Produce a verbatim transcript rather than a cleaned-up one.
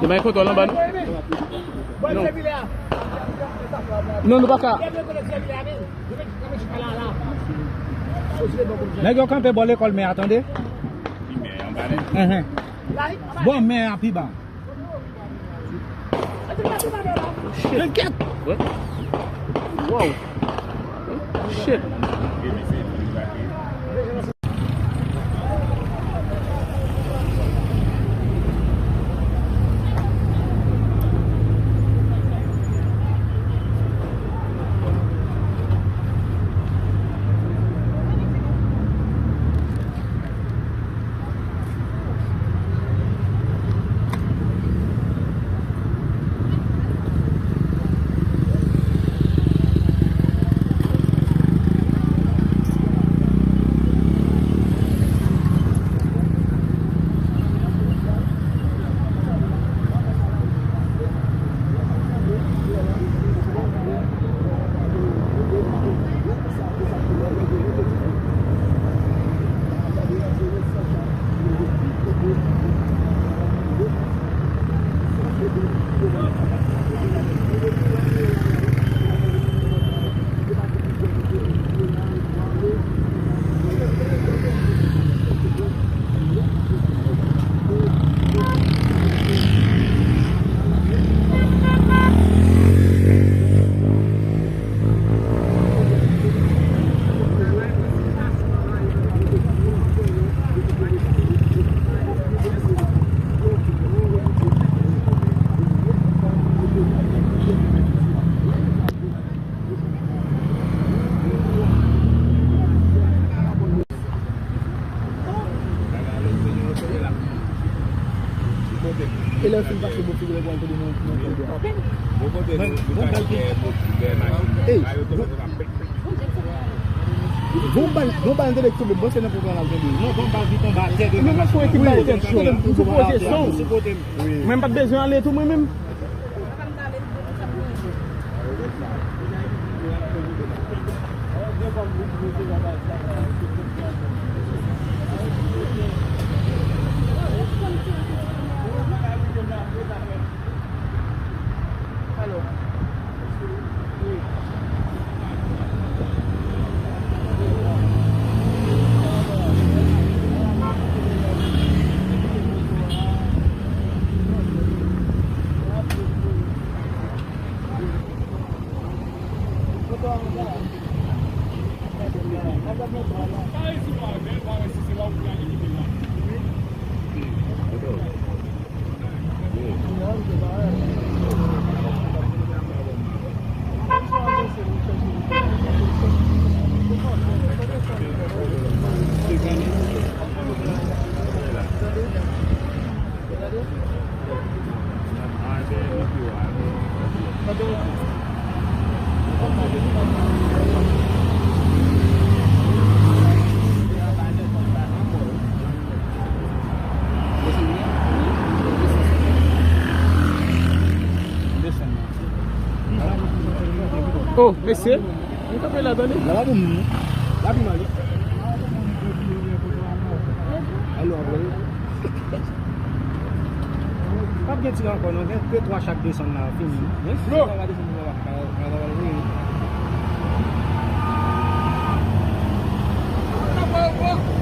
Li bay kontwòl anba nou. Non. Non, nou pa ka. Nèg yo kanpe bò lekòl mè a, tande. Enhen. Bò mè a pi ba. Shit. E lè yo fin pase bò figi lè pou al tande nan nan kòdè a. Ey, gon bal, gon bal tande k tonbe, m panse nan pwogram la l tonbe. Non, gon bal vit anba tè de. Men mwen fè yon ekip bay tèt cho. M sou pwozisyon. Mwen m pa t bezwen ale tou mwen menm. Oh, mesye, nou kanpe la, tande. La pa pou moun, non. La pi mal. Alò, apre. P ap gen tir ankò, non. Gen de twa chak desann la, fini. Bro! Mwen ta pral voye.